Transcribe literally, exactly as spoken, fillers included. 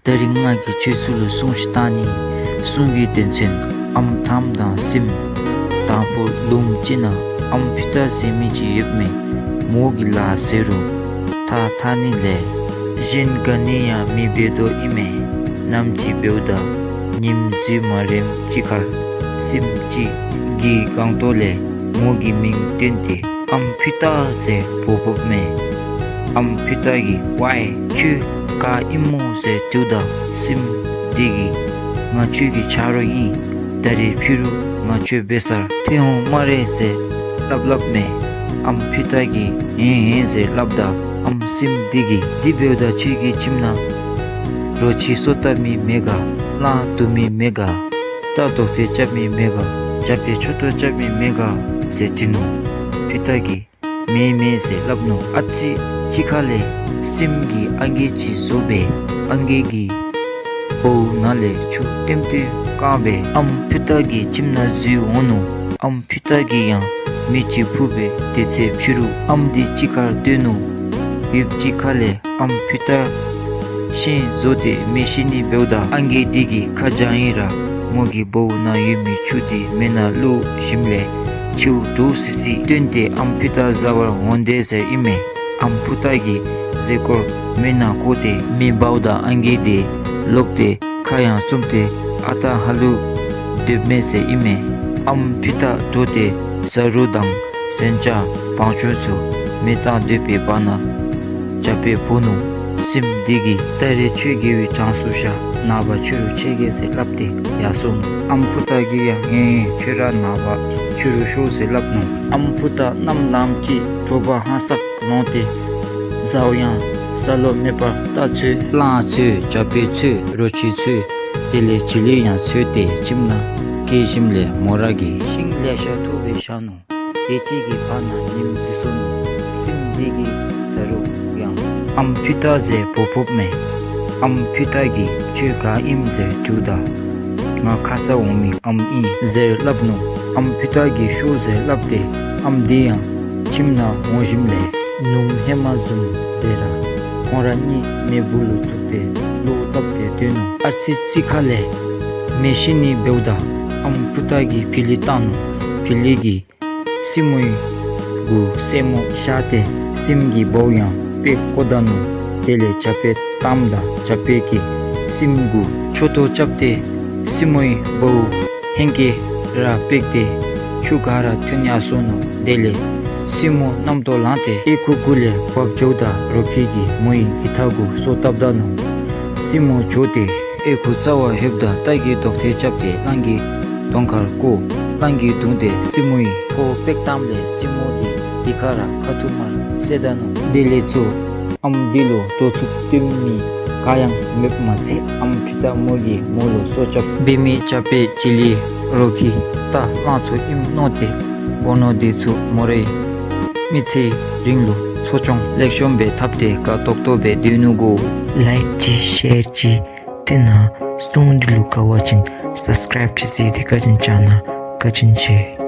ད་རིས་ང་གིས་ཁྱོད་ཚུ་ལུ་སྲུང་ཅིག་བཏང་ནི། སྲུང་གི་དོན་ཚན་ཨམ་ཐངམ་དང་སྲིནམ། དང་ཕུ་ལུངམ་ཅིག་ནང་ཨམ་ཕུ་ཏ་ཟེར་མི་ཅིག་ཡོདཔ་མས། མོ་གི་ལཱ་ཟེར་རུང་ཐགས་འཐག་ནི་ལས་གཞན་ག་ནི་ཡང་མི་འབད་དོ་ཨིན་མས། ནམ་ཅིག་འབདཝ་ད་ཉིནམ་བཞི་མ་རནམ་ཅིག་ཁར་སྲིནམ་ཅིག་གིས་སྒང་ཏོ་ལས་མོ་གི་མིང་བཏོན་ཏེ་ཨམ་ཕུ་ཏ་ཟེར་འབོ་འབོཝ་མས། ཨམ་ཕུ་ཏ་གིས་ཝའི་ཁྱོད་ག་ཨིན་མོ་ཟེར་དྲིཝ་ད་སྲིནམ་འདི་གིས་ང་ཁྱོད་ཀྱི་ཆ་རོགས་ཨིན། ད་རིས་ཕྱི་རུ་ང་ཁྱོད་འབད་སར་ཐོན་འོང་སྨ་རེ་ཟེར་སླབ་སླབ་མས། ཨམ་ཕུ་ཏ་གིས་ཨེན་ཨེན་ཟེར་སླབ་ད་ཨམ་སྲིནམ་འདི་གིས་འདི་འབདཝ་ད་ཁྱོད་ཀྱི་ཁྱིམ་ནང་རོ་ཁྱི་སོ་བཏབ་མི་མེད་ག། གླང་བརྡུང་མི་མེད་ག། རྟ་རྡོག་ཐལ་རྐྱབ་མི་མེད་ག། བྱ་ཕོ་མཆུ་ཏོ་རྐྱབ་མི་མེད་ག་ཟེར་དྲི་ནུག། ཕུ་ཏ་གིས་མེད་མེད་ཟེར་སླབ་ནུག། ཨ་ཙི་ཅིག་ཁ་ལས་སྲིནམ་གྱིས་ཨང་རྒས་ཅིག་བཟོ་སྦེ་ཨང་རྒས་ཀྱིས་བའུ་ནང་ལས་ཆུ་ལྟེམ་ལྟེམ་བཀང་སྦེ་ཨམ་ཕུ་ཏ་གི་ཁྱིམ་ནང་འཛུལ་འོང་ནུག། ཨམ་ཕུ་ཏ་གིས་ཡང་མེ་ཅིག་ཕུ་སྦེ་དེ་ཚེ་ཕྱི་རུ་ཨམ་འདི་གཅིག་ཁར་སྡོད་ནུག། ཡུདཔ་ཅིག་ཁ་ལས་ཨམ་ཕུ་ཏ་ཤིང་བཟོ་སྟེ་མེ་ཤི་ནི་འབདཝ་ད་ཨང་རྒས་འདི་གིས་ཁ་བྱང་ཡི་ར་མོ་གི་བའུ་ནང་ཡོད་མི་ཆུ་འདི་མེ་ནང་བླུགས་ཞིནམ་ལས་མཆེཝ་འདྲོག་སི་སི་བཏོན་ཏེ་ཨམ་ཕུ་ཏ་བཟའ་བར་འོང་དེས་ཟེར་ཨིན་མས། ཨམ་ཕུ་ཏ་གིས་གཟིག་སྐོར་མེ་ནང་བཀོ་སྟེ་མེ་འབརཝ་ད་ཨང་རྒས་འདི་ལོག་སྟེ་ཁ་ཡང་བཙུམས་ཏེ་ཨ་རྟག་ཧ་ལུགས་སྡོདཔ་མས་ཟེར་ཨིན་མས། ཨམ་ཕུ་ཏ་འདྲོག་སྟེ་བྱ་རོག་དང་ཟན་ཆ་བང་ཆུང་ཚུ་མེ་བཏང་སྡོད་པའི་བར་ན་བྱ་ཕོ་འབོ་ནུག། སྲིནམ་འདི་གིས་ད་རིས་ཁྱོད་རྒས་པའི་གྲངས་སུ་བཞག། ནངས་པ་ཕྱི་རུ་ཁྱོད་རྒས་ཟེར་སླབ་སྟེ་ཡར་སོ་ནུག། ཨམ་ཕུ་ཏ་གིས་ཡང་ཨེ་ཁྱོད་ར་ནངས་པ་ཕྱི་རུ་ཤོག་ཟེར་སླབ་ནུག། ཨམ་ཕུ་ཏ་གནམ་ལངམ་ཅིག་དྲོ་པ་ཧང་སག་ལོང་སྟེ་བཟའཝ་ཡང་ཟ་ལོང་མེད་པར་རྟ་འཚོལ་གླང་འཚོལ་བྱ་ཕོ་འཚོལ་རོ་ཁྱི་འཚོལ་དེ་ལས་བྱི་ལི་ཡང་འཚོལ་ཏེ་ཁྱིམ་ནང་བསྐྱལ་ཞིནམ་ལས་མོ་ར་གིས་ཤིང་ལེ་ཤ་འཐུ་སྦེ་བཞག་ནུག། དེ་ཅིག་གི་བར་ན་ཉིནམ་འཛིགས་སོ་ནུག། སྲིནམ་འདི་གིས་ད་རུང་ཡང་ཨམ་ཕུ་ཏ་ཟེར་འབོ་འབོཝ་མས། ཨམ་ཕུ་ཏ་གིས་ཁྱོད་ག་ཨིནམ་ཟེར་དྲིཝ་ད་ང་ཁ་ཙ་འོང་མི་ཨམ་ཨིན་ཟེར་སླབ་ནུག། ཨམ་ཕུ་ཏ་གིས་ཤོག་ཟེར་སླབ་སྟེ་ཨམ་འདི་ཡང་ཁྱིམ་ནང་འོང་ཞིནམ་ལས་ནུབམོ་ཧེ་མ་བཟུམ་སྦེ་ར་ཁོང་ར་གཉིས་མེ་སྦུག་ལུ་བཙུགས་ཏེ་བློ་བཏབ་སྟེ་སྡོད་ནུག། ཨ་ཙི་ཅིག་ཁ་ལས་མེ་ཤི་ནི་འབདཝ་ད་ཨམ་ཕུ་ཏ་གིས་བྱི་ལི་བཏང་ནུག། བྱི་ལི་གིས་སྲིན་མོའི་གུ་སེན་མོ་བཞག་སྟེ་སྲིནམ་གྱི་བའུ་ཡང་སྤེག་བཀོ་ད་ནུག། དེ་ལས་བྱ་ཕོ་བཏངམ་ད་བྱ་ཕོ་གིས་སྲིནམ་གུ་མཆུ་ཏོ་རྐྱབ་སྟེ་སྲིན་མོའི་བའུ་ཧེང་སྐལ་ར་སྤེག་སྟེ་ཆུ་ཁར་ར་ཐོན་ཡར་སོ་ནུག། དེ་ལས་སྲིན་མོ་རྣམ་རྟོག་ལངས་ཏེ་ཨོལ་ཀོ་གུ་ལས་བབས་འགྱོཝ་ད་རོ་ཁྱི་གིས་མོ་ཡི་གི་ཐག་གུ་སོ་བཏབ་ད་ནུག། སྲིན་མོ་བྱོག་སྟེ་ཨོལ་ཀོ་རྩ་བར་ལྷོདཔ་ད་རྟ་གིས་རྡོག་ཐལ་རྐྱབ་སྟེ་གླང་གི་གདོང་ཁར་བཀོ། གླང་གིས་བརྡུངས་ཏེ་སྲིན་མོ་ཡི་ཕོཝ་སྤེག་བཏངམ་ལས་སྲིན་མོ་འདི་དེ་ཁར་ར་ཁ་ཐུག་མར་བསད་ད་ནུག། དེ་ལས་ཚུར་ཨམ་འདི་ལུ་འདྲོག་ཚུགས་སྟོན་མི་ག་ཡང་མེདཔ་མ་ཚད་ཨམ་ཕུ་ཏ་མོ་གིས་མོ་ལུ་སྲོག་སྐྱབས་འབད་མི་བྱ་ཕོ་བྱི་ལི་རོ་ཁྱི་རྟ་གླང་ཚུ་ཨིནམ་མནོ་སྟེ་སྒོ་ནོར་འདི་ཚུ་མོ་རའི་མི་ཚེའི་རིང་ལུ་འཚོ་སྐྱོང་ལེགས་ཤོམ་སྦེ་འཐབ་སྟེ་དགའ་ཏོག་ཏོ་སྦེ་སྡོད་ནུག་གོ། ལའིཀ་ཅིག་ཤེར་ཅིག་དེ་ནང་སྲུང་འདི་ལུ་དགའ་བ་ཅིན་སབ་སི་ཀརའིབ་ཅིག་མཛད་དེ་བཀའ་དྲིན་བསྐྱང་གནང་། བཀའ་དྲིན་ཆེ།